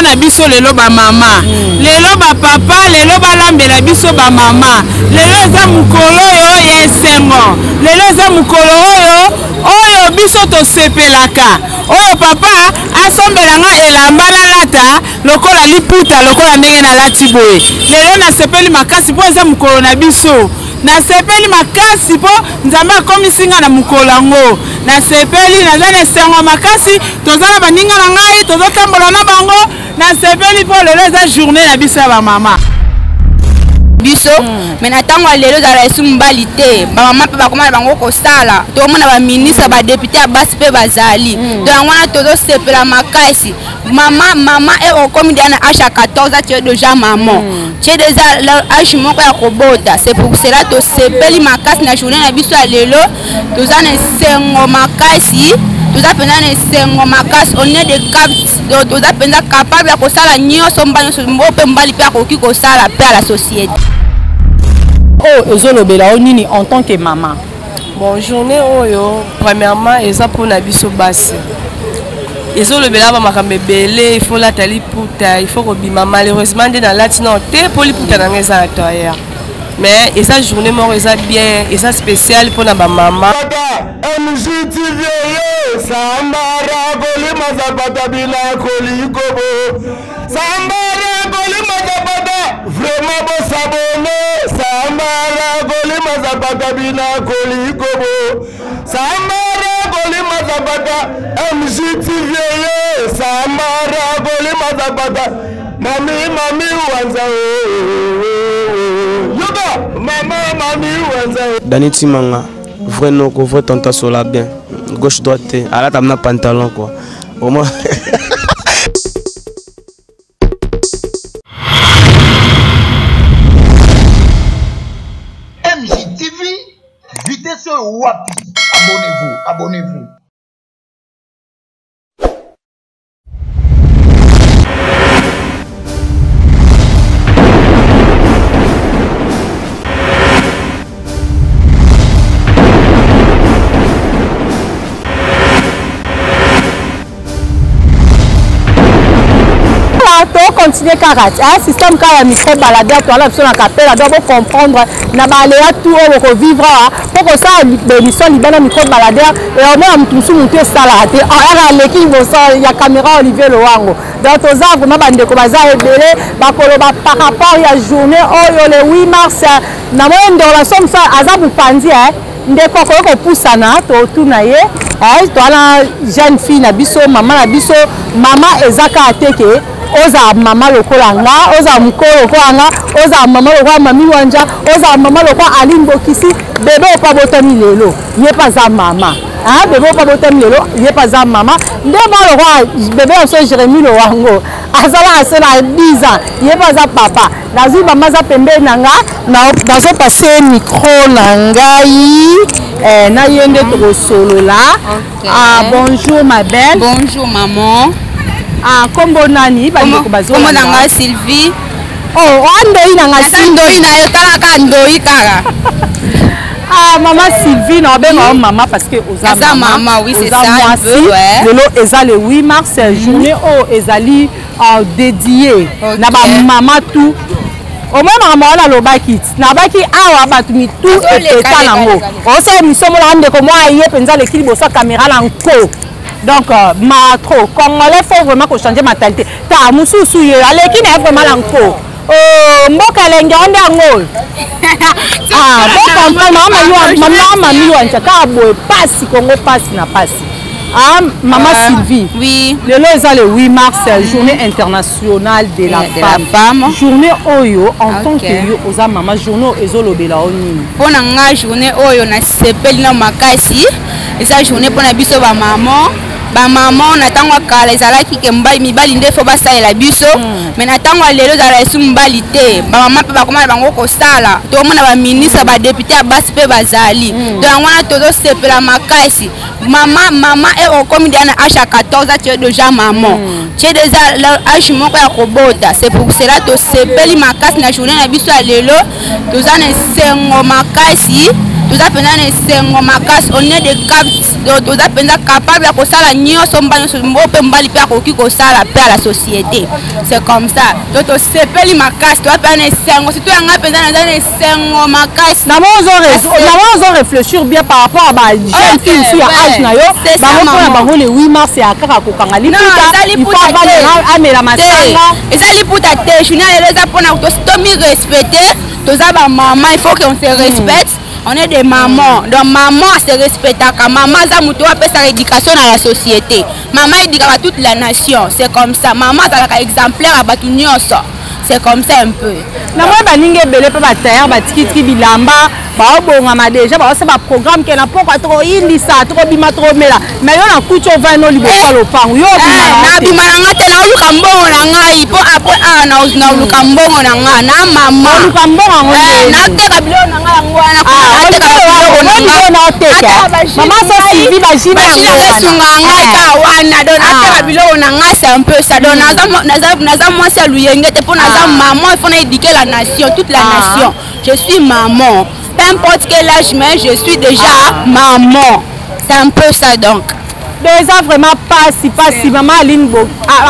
Mpo na biso lelo ba mama, lelo ba papa, lelo balambela biso ba mama. Lelo eza mokolo oyo ya esengo, lelo eza mokolo oyo oyo biso tosepelaka, oyo papa asombela nga elamba nalata lokola liputa, lokola ndenge nalati boye. Lelo nasepeli makasi mpo eza mokolo na biso. Nasepeli makasi mpo Nzambe akomisi nga na mokolo yango. Nasepeli, naza na esengo makasi. Toza na baninga na ngai, tozotambola na bango. Nasepeli mpo lelo eza journée na biso ya bamama. Biso me na ntango ya lelo ezala esu mobali te, bamama mpe bakoma na bango kosala. Tokomona baministre, badepute ya basi mpe bazali. To yango wana tozosepela makasi. Mama, mama e okomi deja na age ya 14 ans, tu es déjà maman, tu es déjà age moko ya kobota. C'est pour cela tosepeli makasi na journée na biso ya lelo. Toza na esengo makasi, toza mpenza na esengo makasi. On est de cap, toza mpenza capable ya kosala nyonso, mba nyonso mbo mpe mobali mpe akoki kosala mpe à la société. Oyo ezolobela yo nini en tant que mama? Bon, journée oyo premièrement eza mpona biso basi, ezolobela bamakambo ebele. Il faut lata liputa, il faut kobima. Malheureusement nde nalati nao te mpo liputa na ngai eza na tailleur, mais eza journée moko eza bien, eza spécial mpona bamama. MGTV sambara kolima zapata bila kolikobo, sambara kolima zapata, vraiment bosabone. Sambara kolima zapata bila kolikobo, sambara kolima zapata, MGTV sambara kolima zapata. Mami, mami wanza, yoka mama, mami wanza. Dani Timanga, vrai noko, vrai tonton sola bien. Gauche droite, alata na pantalon quoi. Au moins MJTV, vitesse wapi? Abonnez-vous, abonnez-vous. Tocontinue kaka système kaka ya micro baladeur. Toala biso na kapela, donc bocomprendre na baleya tout oyo bokovivre awa mpo kosala bémission libanda micro baladeur. Omona motu mosusu, motu esalaka te, ayaka aleki liboso ya caméra. Olivier Lowango. Donc toza vraiment, bandeko baza ebele, bakoloba par rapport ya journée oyo le 8 mars. Namoni ndeko na so mosu aza mopanzi, ndeko akoki kopusana, totuna ye. Towana jeune fille na biso, mama na biso. Mama eza kaka te ke ozala mama lokola nga, ozala mokolo lokola nga, ozala mama lokola Mami Wanja, ozala mama lokola Aline Bokisi. Bebe oyo mpo abotami lelo, ye mpe aza mama. Bebe oyo mpo abotami lelo, ye mpe aza mama. Nde mwa lokola bebe ya biso Jérémi Lowango azalaka se na 10 ans, ye mpe aza papa. Nazwi mama aza pembeni na nga, nazopase micro na ngai na ye nde tokosolola. Ah, bonjour ma belle. Bonjour maman. Ah, kombo nani, bandeko bazo? Kombo na nga Sylvie. Oh, oa ndoi na nga. Ndoi na yo, talaka ndoi kaka. Ah, maman Sylvie, na obenga yo mama parce que oza mama, mama, oui, c'est ça. Mwasi. Lelo eza le 8 mars, journée oyo ezali dédié na bamama tout. Omoi makambo wana alobaki, nabaki awa bato mitu epeta nango. Osala émission, monaka ndeko mwa aye mpenza aleki liboso ya caméra na nko. Donc ma trop congolais, faut vraiment kochanger mentalité. Ta mosusu ye aleki na ye vraiment na nko. Oh, mboka elenge o nde yango oyo. Ah, bocomprendre mama, mami Wanja kaka boye, pasi Kongo, pasi na pasi. Ah, maman Sylvie. Oui. Lelo eza le 8 mars, journée internationale de la de la femme. Femme. Journée oyo, en tant que yo oza mama, journée oyo ezolobela yo nini? Mpo na nga, journée oyo nasepeli na makasi. Eza journée mpo na biso bamama. Bamama na ntango ya kala ezalaki ke mobali, mibali nde fo basalela biso, mais na ntango ya lelo ezala esu mobali te, bamama mpe bakoma na bango kosala. Tokomona baministre, badepute ya basi mpe bazali. To yango wana tozosepela makasi. Mama, mama e okomi deja na age ya 14 ans, tu es déjà maman, tu es déjà age moko ya kobota. C'est pour cela tosepeli makasi na journée na biso ya lelo. Toza na esengo makasi, Toza mpenza na esengo makasi, on est de cap, toza mpenza capable ya kosala nyonso, mba nyonso mbo mpe mobali mpe akoki kosala mpe à la société. C'est comme ça. To tosepeli makasi, toza mpenza na esengo, surtout ya ngai mpenza naza na esengo makasi. Namoni ozo réfléchir bien par rapport à ba jeune fille mosusu ya âge na yo, bango mpona bango le 8 mars ya kaka kokanga liputa, il faut avanda amela masanga. Eza liputa te, journée lelo eza mpona tomi respecter. Toza ba maman, il faut qu'on se respecte. On est des mamans, donc maman se respectaka. Maman aza moto oyo apesaka éducation na la société. Maman éduquaka toute la nation, c'est comme ça. Maman azalaka exemplaire ya bato nyonso, c'est comme ça un peu. Namoni baningi ebele mpe batailleur batikitiki bilamba, baobongama déjà, baosala baprogramme ke na pokwa tokoyindisa, tokobima, tokomela. Mais yo nakuti ovandi no liboso ya lopango, yo nabima na nga te, naoluka mbongo na ngai mpo après awa naoluka mbongo na nga na mama. Oluka mbongo yango? Nateka biloko na ngai yango wana. Mama so Sylvie, bajine esunga ngai ka wana. Donc nateka biloko na ngai, c'est un peu ça. Donc naza mwasi ya luyenge te, mpo naza maman, il faut na éduquer la nation, toute la nation. Je suis maman, peu importe quel âge, mais je suis déjà maman, c'est un peu ça. Donc donc eza vraiment pasi, pasi, mama Aline,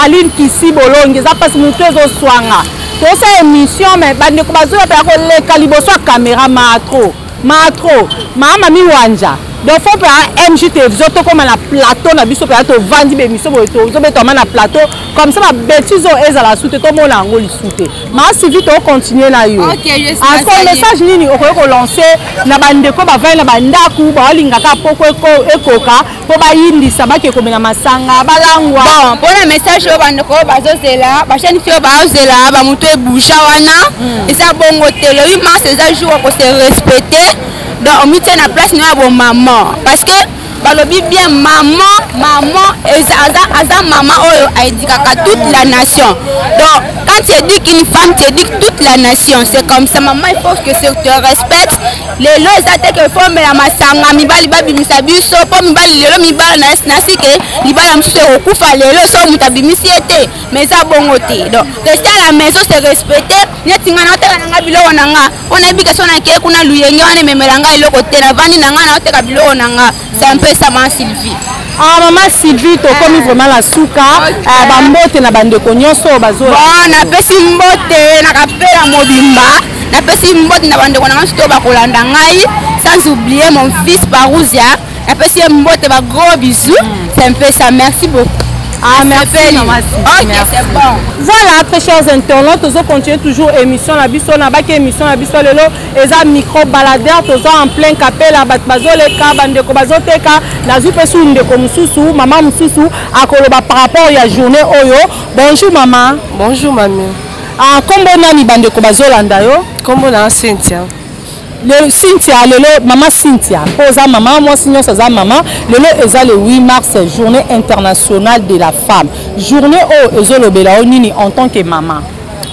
Aline Kisi Bolongi, eza pasi, motu ezoswanga. Tosala émission, mais bandeko bazoya mpe ya koleka liboso ya caméra matro matro mama mami wanja. Donc faut mpe MJ Télévision tokóma na plateau na biso mpenza, tovandi bémission boye, tozobetama na plateau comme ça, babêtise oyo ezala su te, tomona yango lisu te. Maa Sylvie, tokontinue na yo. Encore message nini okoki kolancer na bandeko bavandi na bandako, baolingaka poko ekoka mpo bayindisa, bake komela masanga, balangwa? Bon, mpona message oyo, bandeko oyo bazozela, bajeune fille oyo bazozela bamoto eboucha wana, eza bongo te. Le 8 mars eza jour ya kose respecter. Donc omitie na place na yo ya bomama, parce que balobi bien, maman, maman aza, aza mama oyo aéduquaka toute la nation. Donc quand tu éduques une femme, tu éduques toute la nation, c'est comme ça. Maman, il faut que tu te respectes. Lelo eza te ke faut omela masanga, mibali babimisa biso, mpo mibali lelo, mibali nasi ke libala mosusu ekokufa lelo so moto abimisi ye te, mais eza bongo te. Donc rester à la maison, se respecter. Neti nga, naoteka na nga biloko na nga, mpo nayebi ke so nakei kuna, luyenge wana ememela ngai eloko te. Navandi na nga, naoteka biloko na nga, c'est un peu ça, ma Sylvie. Ah, mama Sylvie, tokomi vraiment na suka. Bambote na bandeko nyonso oyo bazo Bon, napesi mbote na Kapela mobimba, napesi mbote na bandeko na ngai surtout bakolanda ngai, sans oublier mon fils Parousia, napesi ye mbote, ba gros bisous. C'est un peu ça, merci beaucoup. Ah, merci, maman Sylvie. Ok, merci. C'est bon. Voilà, très chers internautes, tozo continuer toujours émission na biso na baki. Émission na biso lelo eza micro baladeur, toza en plein Kapela, bato bazoleka, bandeko bazoteka. Nazwi mpe su ndeko mosusu, mama mosusu akoloba par rapport ya journée oyo. Bonjour mama. Bonjour mami. Ah, kombo nani, bandeko bazolanda yo? Kombo na Cynthia. Le Cynthia, lelo mama Cynthia, mpo oza mama, mwasi nyonso aza mama. Lelo eza le 8 mars, journée internationale de la femme. Journée oyo ezolobela yo nini en tant que mama?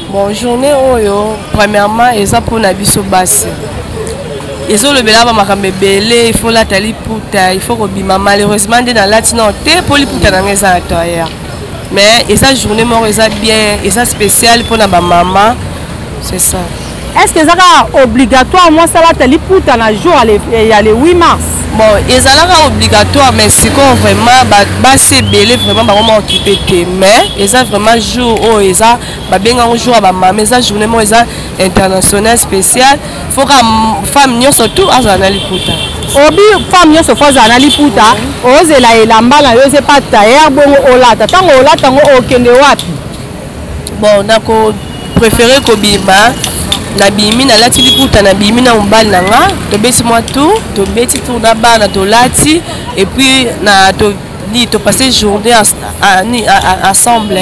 Bon, journée oyo, premièrement eza mpona biso basi, ezolobela bamakambo ebele. Il faut lata liputa, il faut kobima. Malheureusement nde nalati nano te, mpo liputa na ngai eza na tailleur. Mais eza journée moko eza bien, eza spécial mpona bamama, c'est ça. Est ce que eza kaka obligatoire mwasi alata liputa na jour ya le 8 mars? Bon, ezalaka obligatoire, mais sikoyo vraiment basi ebele vraiment bakoma okipe te. Mais eza vraiment jour oyo eza babengango jour ya bamama, eza journée moko eza international spécial. Faut ka femme nyonso tout azala na liputa. Obi femme nyonso faut azala na liputa. Ozela elamba na yo eza pa tailleur, bongo olata. Ntango olata yango, okende wapi? Bon, nako préféré kobima, nabimi, nalati liputa, nabimi na mobali na nga, tobeti mwa tour, tobeti tour na bana, tolati, et puis na to, ni topasse journée ni, ensemble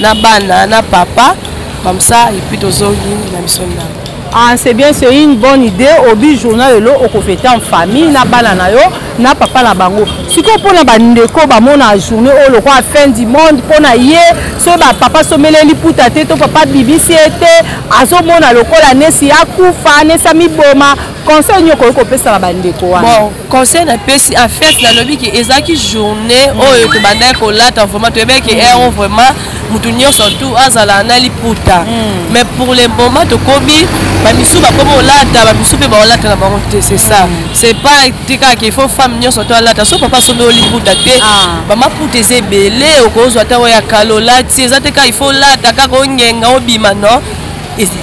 na bana na papa, comme ça, et puis tozongi na biso ndako. Ah, c'est bien, c'est une bonne idée. Obi journée lelo okofete en famille na bana na yo na papa na bango. Sikoyo mpona bandeko bamona journée oyo lokola fin du monde, mpona ye soki bapapa someleli liputa te to papa bibisi ye te, azomona lokola nesi akufa, nesi amiboma. Conseil nini okoki kopesa na bandeko wana? Bon, conseil napesi, en fait nalobi ke ezalaki journée oyo tobandaki kolata vraiment, toyebaki ke ero vraiment Motu nyonso tu azala na liputa. Mais pour le moment tokomi bamisu bakomi olata, bamisu mpe baolata na bango te, c'est ça. C'est pas te kaka il faut femme nyonso to alata. So papa asombi oliputa te, bamaputa eza ebele, okozwa ata oyo ya kala olati. Eza te kaka il faut olata kaka ongenga obima, non,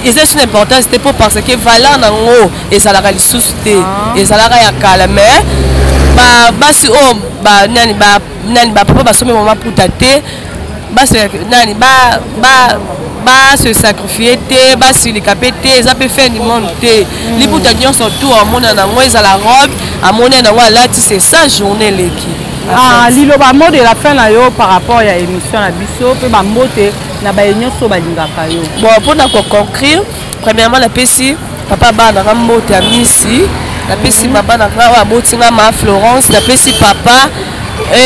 eza suna importance te, mpo parce que valeur nango ezalaka lisusu te, ezalaka ya kala. Mais basi oyo nani nani, bapapa basombi bango maputa te, basi nani ba se sacrifier te, basilika mpe te, eza mpe fin du monde te. Liputa nyonso tu amona nango, ezala robe, amoni nango alati, c'est ça, journée eleki. Ah, liloba mot de la fin na yo par rapport ya émission na biso, mpe bambote na baye nyonso balingaka yo. Bon, mpona koconclure, premièrement napesi papa bana nanga mbote ya misi, napesi mama na nga oyo aboti nga, ma Florence, napesi papa,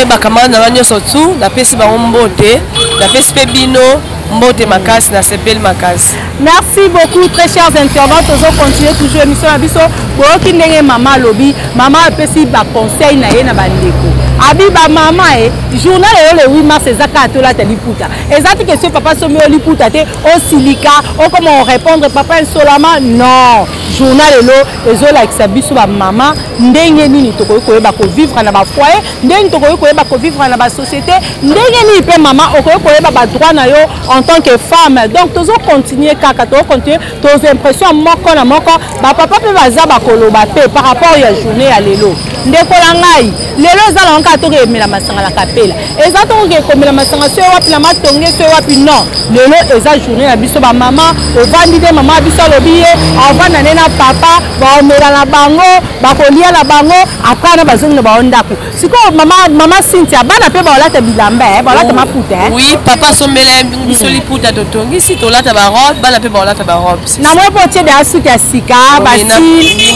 bacamarade nanga nyonso tu, napesi bango mbote, napesi mpe bino mbote makasi, nasepeli makasi. Merci beaucoup, très chers internautes. Tozo continuer toujours émission na biso. Boyoki ndenge mama alobi, mama apesi baconseil na ye na bandeko. Abi bamama, e journée lelo le 8 mars eza kaka tolata liputa. Eza te question papa somi oyo liputa te, osilika, okoma orépondre papa insolamment, non. Journée lelo ezolakisa biso bamama ndenge nini tokoki koyeba kovivre na bafoyer, ndenge tokoki koyeba kovivre na basociété, ndenge nini mpe mama okoki koyeba badroit na yo en tant que femme. Donc tozocontinue kaka, tozocontinue toza impression moko na moko. Bapapa mpe baza bakoloba mpe par rapport ya journée ya lelo. Ndeko na ngai, lelo eza nango kaka tokemela masanga na kapela, eza tokoke komela masanga so wapi na matonge so wapi, non. Lelo eza journée na biso bamama. Ovandi nde mama biso alobi ye avanda nde na papa, baomela na bango, bakolia na bango, après wana bazongi na bango ndako. Sikoyo mama, mama Cynthia, bana mpe baolata bilamba, baolata maputa? Oui, papa asombela biso liputa, totongisi, tolata barobe, bana mpe baolata barobe. Na moi mpo otie deya suki ya sika. Basili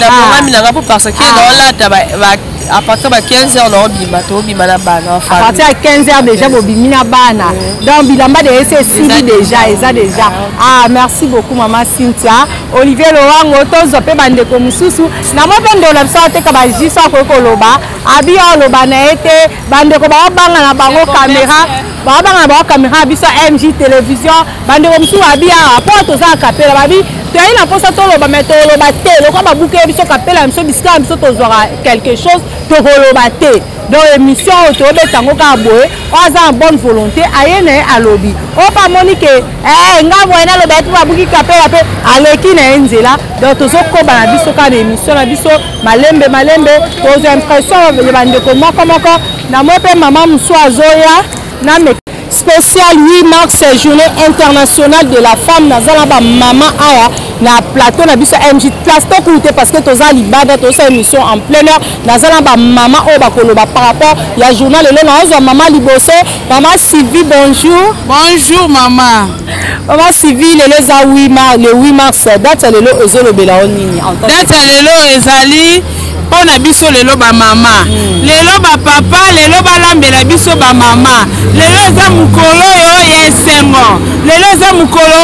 nanga mpo parce que naolata à partir ba 15 heures, naobima, tobima na bana. À partir ya 15 heures déjà bobimi na bana, donc bilamba de esi esili déjà, eza déjà. Ah, merci beaucoup, mama Cynthia. Olivier Lowango, tozwa mpe bandeko mosusu. Na moi mpe ndeko na biso ateka bajus, akoki koloba, abi oloba na ye te. Bandeko baobanga na bango caméra, baobanga na bango caméra ya biso MJ Télévision. Bandeko mosusu babi awa mpo toza na kapela, babi toyali na mposa toloba, mais toloba te lokola babuke biso kapela na biso, bisika na biso tozwaka quelque chose, tokoloba te. Donc émission oyo tobeta yango kaka boye. Oyo aza na bonne volonté aye na ye alobi, oyo mpe amoni ke nga boye naloba ye mpe babuki kapela mpe aleki na ye nzela. Donc tozokoba na biso kaka na émission na biso malembe malembe, tozwa impression ya bandeko moko moko. Na moi mpe mama mosu azoya na spécial 8 mars, journée internationale de la femme. Naza na bamama awa na plateau na biso MJ Place tokulu te parce que toza libanda, tozosala émission en plein air. Naza na bamama oyo bakoloba par rapport ya journée lelo. Naozwa mama liboso, mama Sylvie, bonjour. Bonjour mama. Mama Sylvie, lelo eza 8 mars, le 8 mars, date ya lelo ezolobela o nini? Date ya lelo ezali mpo na biso lelo bamama, lelo bapapa, lelo balambela biso bamama. Lelo eza mokolo oyo ya esengo, lelo eza mokolo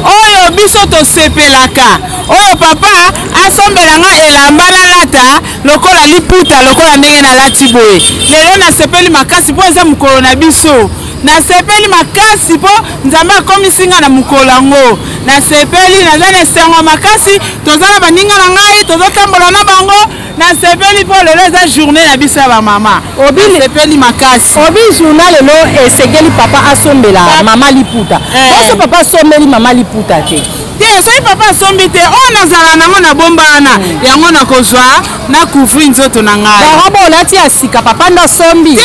oyo biso tosepelaka, oyo papa asombela nga elamba nalata lokola liputa, lokola ndenge nalati boye lelo. Nasepeli makasi mpo eza mokolo na biso. Nasepeli makasi mpo Nzambe akomisi nga na mokolo yango. Nasepeli, naza na esengo makasi. Toza na baninga na ngai, tozotambola na bango. Nasepeli mpo lelo eza journée na biso ya bamama. Nasepeli makasi. Obi journée lelo esengeli papa asombela mama liputa. Oso papa asombeli mama liputa te? Te, soki papa asombi te, oyo nazala nango na bomba wana, yango nakozwa na couvrir nzoto na ngai. Barobe olati ya sika, papa nde asombi? Te,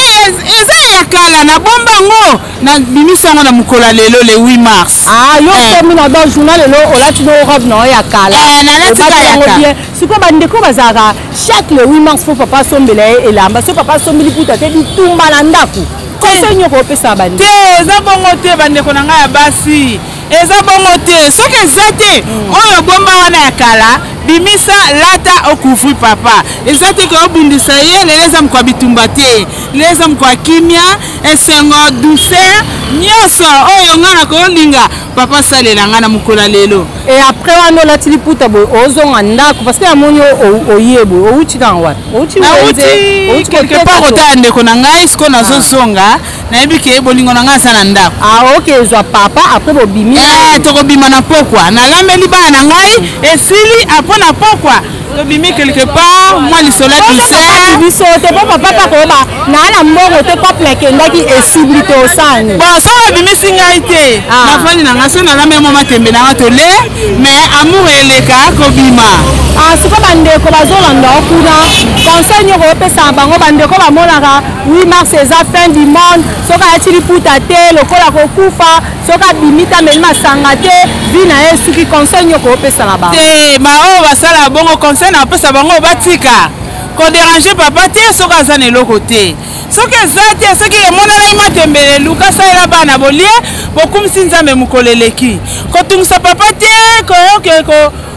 eza ya kala, na bomba yango, nabimisi yango na mokolo ya lelo le 8 mars. Ah, yo osomi na donc journée lelo olati no robe na yo ya kala? Nalati ka ya kala. Bien. Sikoyo bandeko bazalaka chaque le 8 mars faut papa asombela ye elamba, soki papa asombi liputa te, bitumba na ndako. Conseil nyoko opesaka bandeko? Te, eza bongo te. Bandeko na ngai ya basi, eza bongo te. Soki eza te, oyo bomba wana ya kala, bimisa, lata, ocouvrir papa. Eza te ke obundisa ye. Lelo eza moko ya bitumba te, lelo eza moko ya kimia, esengo, douceur nyonso oyo ngai na kolinga. Papa salela ngai na mokolo ya lelo. Et après wana olati liputa boye, ozonga ndako parce que amoni oye boye, outi kaka wapi? Outi wenze, quelque part otala ndeko na ngai. Sikoyo nazozonga, nayebi ke bolingo na ngai aza na ndako. Ah ok, ezwa papa, après bobimi. Eh, tokobima na pokwa, nalambeli bana na ngai, esili. Après na pokwa tobimi quelque part, mwa lisolo ya douceur. Biso te, po papa pa koyeba naa na mbongo te, couple akendaki esibli te, osani. Bon, soki abimisi ngai te, nafandi na ngai, soki nalambeli mwa matembe na nga, tole, mais amour eleka kobima. Ah, sikoyo bandeko bazolanda yo kuna, conseil nini okopesaka bango? Bandeko bamonaka 8 mars eza fin du monde, soki ayati liputa te lokola kokufa, soki abimi te, ameli masanga te, vie na ye esuki. Conseil nini okopesaka bango? Te, baoyo basala bongo, conseil na kopesa bango, batika kodéranger papa te. Soki aza na eloko te, soki eza te, soki emonanaki matembele, luka salela bana, bolie, bokumisi Nzambe mokolo eleki. Kotungisa papa te, koyoke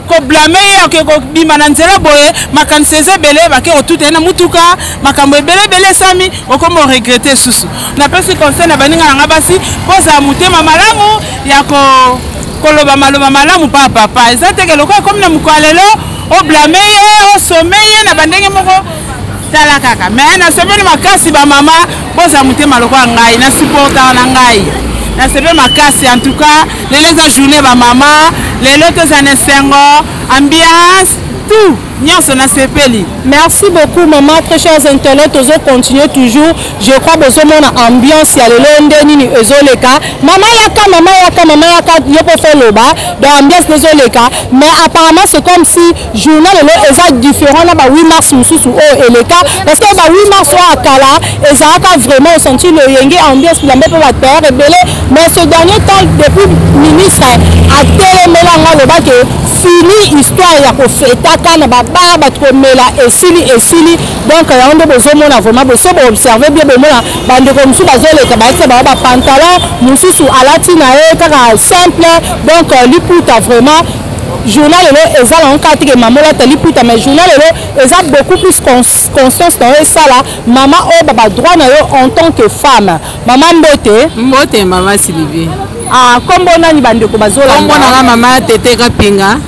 koblâmer ye, oke kobima na nzela boye, makanisi eza ebele, bake kotuta ye na mutuka, makambo ebele ebele esami, okoma oregretter susu. Napesi conseil na baninga na nga basi, kozala motema malamu ya ko koloba maloba malamu pa papa. Eza teke lokola ekomi na mokolo ya lelo, oblâmer ye, osome ye na bandenge moko. Tala kaka, me nasepeli makasi. Bamama, bozala motema lokola ngai, nasupportaka na ngai, nasepeli makasi. En tout cas lelo eza journée bamama, lelo toza na esengo, ambiance, tout nyonso, nasepeli. Merci beaucoup maman. Très chers internautes, tozo continuer toujours. Je crois bozomona ambiance ya lelo nde nini ezoleka. Mama yaka, mama yaka, mama yaka, yo mpo fo loba. Donc ambiance ezoleka, mais apparemment c'est comme si journée lelo eza différent na ba 8 mars mosusu oyo eleka, parce que ba 8 mars oyo ya kala ezalaka vraiment osenti loyenge, ambiance, bilamba mpe baterre ebele. Mais ce dernier temps, depuis ministre atelemela yango, alobaki fini histoire ya kofetaka na babar, bato komela, esili, esili. Donc yango nde bozomona vraiment, boso boobserver bien, bomona bandeko mosusu bazoleka, balati bango bapantalon, mosusu alati na ye kaka simple. Donc liputa vraiment, journée lelo eza nango kaka teke mama olata liputa, mais journée lelo eza beaucoup plus conscience na yo esala mama oyo badroit na yo en tant que femme. Mama, mbote. Mbote mama Sylvie. Ah, kombo nani? Bandeko bazolanda. Kombo nanga mama Tete Kapinga.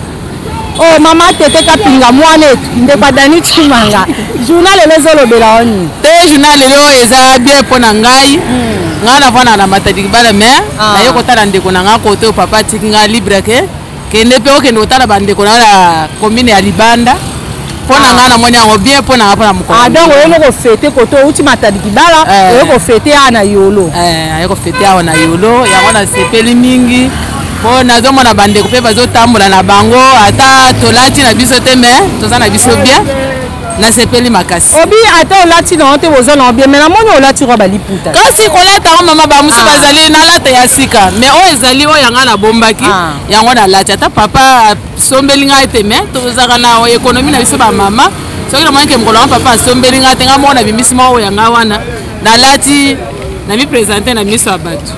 Oh, mama Tete Kapinga, mwana etu, ndeko Adani Chimanga, journée lelo ezolobela oni? Te, journée lelo eza bien mpo na ngai. Ngai navanda na Matadi Kibala, mais naye kotala ndeko na ngai kote oyo papa atiki ngai libre ke kende mpe okende kotala bandeko na na commune ya libanda. Mpo na ngai namoni yango bien mpo na ngai, mpo na mokolo. Ah, donc oye kofêter kote outi Matadi Kibala, oye kofêter awa na Yolo. Aye kofêter awa na Yolo, yango nasepeli mingi mpo nazomona bandeko mpe bazotambola na bango, ata tolati na biso te, mais toza na biso bien, nasepeli makasi. Obi ata olati nango te, boza nango bien, mais namoni olati robe aliputa. Kasi kolata yango mama, bamosusu bazali nalata ya sika, mais oyo ezali oyo yanga nabombaki, yango nalati. Ata papa asombeli ngai te, mais tozalaka na économie na biso bamama. Soki namoni ke mokolo wana papa asombeli ngai te, ngai moko nabimisi moko oyo yanga wana nalati, namiprésenter na miso ya bato.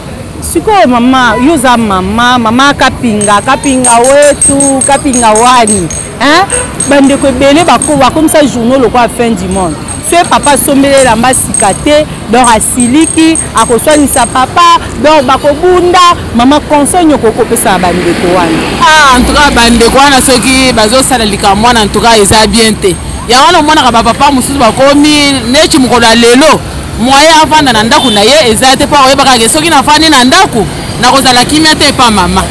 Sikoyo mama, yo oza mama, mama Kapinga, Kapinga wetu, Kapinga wani, hein? Bandeko ebele bakomisa journée lokola fin du monde. Soki papa asombeli elamba sika te, donc asiliki, akoswanisa papa, donc bakobunda. Mama, conseil nyoko okopesa na bandeko wana? Ah, en tout cas bandeko wana soki bazosala likambo wana, en tout cas eza bien te. Yango wana omonaka bapapa mosusu bakomi neti mokolo ya lelo, moyen avanda na ndako na ye eza te, mpo akoyebaka ke soki nafandi na ndako nakozala kimia te epa mama.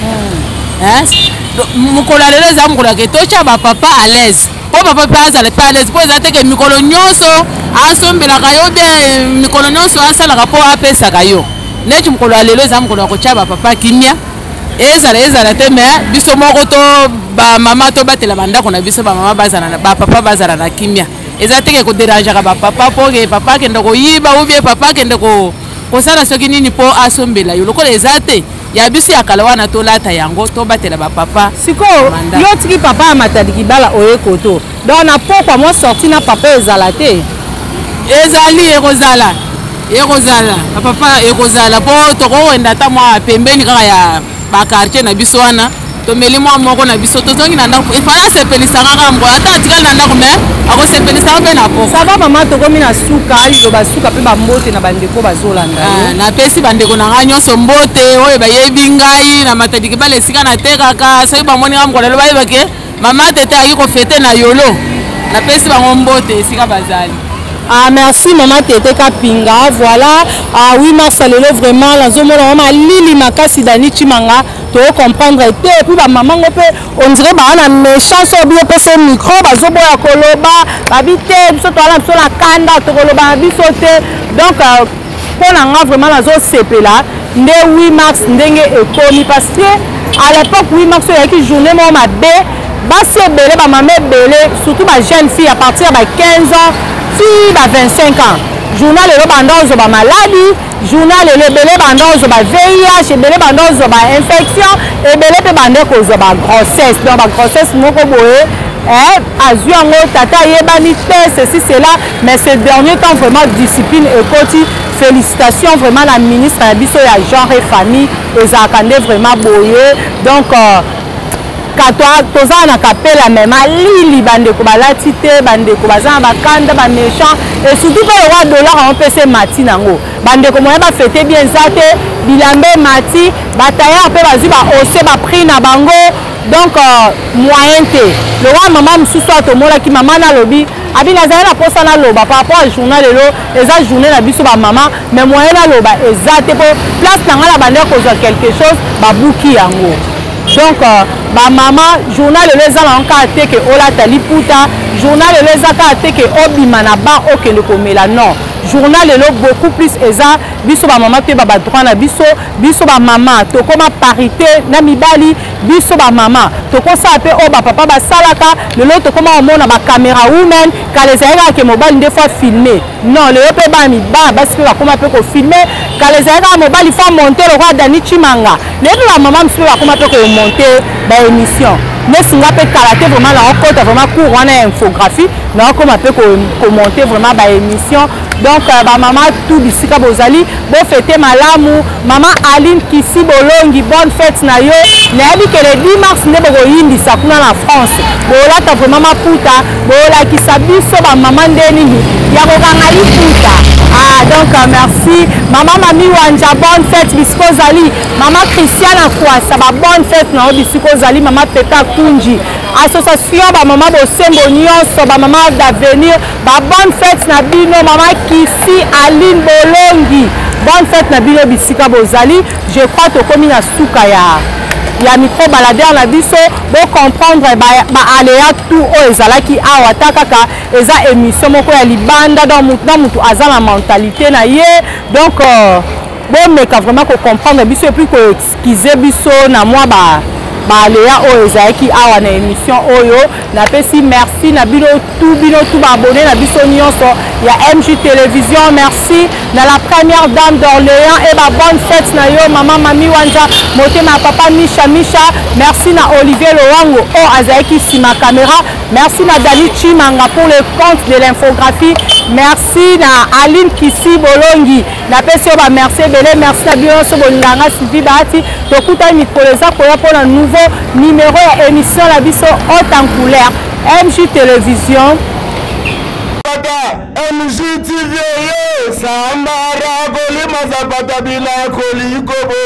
Mokolo ya lelo eza mokolo yake totya bapapa à l'aise, mpo papa mpe azala mpe à l'aise, mpo eza teke mikolo nyonso asombelaka yo bien, mikolo nyonso asalaka mpo apesaka yo. Neti mokolo ya lelo eza mokolo ya kotya bapapa kimia, ezala ezala te, mais biso moko to bamama tobatela bandako na biso, bamama bazala, bapapa bazala na kimia. Eza teke kodérangeaka bapapa mpo ke papa akende koyiba ou bien papa akende kosala soki nini mpo asombela yo. Lokola eza te ya biso ya kala wana, tolata yango, tobatela bapapa. Sikoyo yo tiki papa ya Matadi Kibala, oye koto, donc na pokwa mwa sortie na papa ezala te? Ezali, ekozala, ekozala bapapa, ekozala, mpo tokowenda ata mwa pembeni kaka ya baquartier na biso wana. Tomeli mwa moko na biso, tozongi na ndako. Efala asepelisa kaka mbo, ata atikali na ndako me akosepelisaka mpe na poko. Ça va mama, tokomi na suka, liloba suka mpe bambote na bandeko bazolanda yo. Ah, napesi bandeko na ngai nyonso mbote oyo bayebi ngai na Matadi Kibala esika natekaka. Soki bamoni ngai mokolo lelo bayebake mama Tete ayaki kofete na Yolo. Napesi bango mbote esika bazali. Ah, merci maman Tete Kapinga. Voilà. Ah oui, mars lelo vraiment nazomona mama Lili makasi Dani Chimanga to comprendre te. Et puis ba maman ngo pe on dirait ba na méchant so bio pe so micro bazoboya koloba babi te biso to ala biso na kanda to koloba na biso te. Donc mpo na nga vraiment nazosepela nde 8 mars ndenge ekomi, parce que à l'époque 8 mars oyaki journée moko mabe, basi ebele, bamama ebele, surtout ba jeune fille à partir ya ba 15 ans ti ba 25 ans, journal lelo banda ozwa bamaladi, journal lelo ebele banda ozwa ba VIH, ebele banda ozwa ba infection, ebele mpe banda kozwa ba grossesse. Donc ba grossesse moko boye azwi yango tata ayebani te, ceci cela. Mais ce dernier temps vraiment discipline ekoti. Félicitations vraiment na ministre ya biso ya genre et famille, ezalaka nde vraiment boye. Donc toza na kapela me malili, bandeko balati te, bandeko baza na bakanda, baméchant, et surtout mpe lokwa dollar yango mpe se mati nango, bandeko moya bafete bien eza te, bilamba emati, batayar mpe bazwi bahausse baprix na bango. Donc moyen te. Lokwa mama mosusu oyo tomonaki, mama nalobi abi nazali na mposa naloba par rapport à journal lelo, eza journée na biso bamama, mais moyen naloba eza te mpo place na ngai na bandaki kozwa quelque chose babuki yango. Donc bamama, journal lelo eza nango kaka te ke olata liputa, journal lelo eza kaka te ke obima na bar okende komela, non. Journal lelo beaucoup plus eza biso bamama toyeba badroit na biso. Biso bamama tokóma parité na mibali, biso bamama tokosala mpe oyo bapapa basalaka. Lelo tokóma komona bacaméra women, kala ezalaki kaka ke mobali nde faut filme, non. Lelo mpe bana mibala basi mpe bakóma mpe kofilme. Kala ezalaki kaka mobali faut monte lokola Dani Chimanga, lelo mpe bamama mosusu mpe bakóma mpe komonte baémission. Nesi nga mpe kala te vraiment naokota vraiment cours wana ya infographie, naokóma mpe komonte vraiment baémission. Donc bamama tout bisika bozali, bofete malamu. Mama Aline Kisi Bolongi, bonne fête na yo. Nayebi ke le 10 mars nde bokoyimbisa kuna na France, bolata vraiment maputa, bolakisa biso bamama nde nini ya kokanga liputa. Ah, donc merci mama Mami Wanja, bonne fête bisika ozali. Mama Christiana Kwasa, ba bonne fête na yo bisika ozali. Mama Peta Kunji, association bamama bosembo nyonso, bamama d'avenir, ba bonne fête na bino. Mama Kisi Aline Bolongi, bonne fête na bino bisika bozali. Je crois tokomi na suka ya micro baladeur na biso. Bocomprendre baaléa ba tout oyo ezalaki awa, ata kaka eza émission moko ya libanda, donc mutu na mutu aza na mentalité na ye. Donc bomeka vraiment kocomprendre biso et puis koexcuse biso na mwa ba baaléa oyo ezalaki awa na émission oyo. Napesi merci na bino tout, bino tout baabonné na biso nyonso ya MJ Télévision. Merci na la première dame d'Orléans et ba bonne fête na yo mama Mami Wanja, motema ya papa Misha Misha. Merci na Olivier Lowango oyo azalaki nsima caméra. Merci na Dani Chimanga pour le compte de l'infographie. Merci na Aline Kisi Bolongi, napesi yo bamerci ebele. Merci na bino nyonso bolingaka nga Sylvie Bahati. Tokutani mikolo eza koya mpona nouveau numéro ya émission na biso Haute en couleur MJ Télévision. MJTV yo sambara kolima zapata bila kolikobo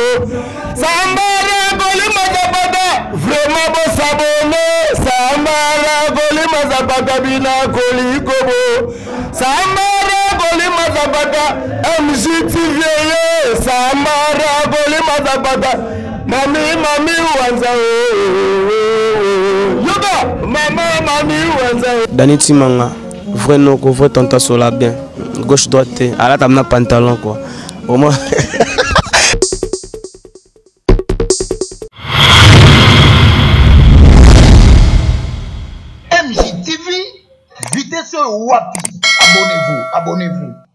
sambara kolima zapata vraiment bosabone sambara kolima zapata bila kolikobo sambara kolima zapata MJTV yo sambara kolima zapata mami mami wanza yoga mama mami wanza. Dani Timanga, vrai noko, vrai tanta sola bien, gauche droite te alata na pantalon quoi au moins. MJTV, vitesse wapi? Abonnez-vous, abonnez-vous.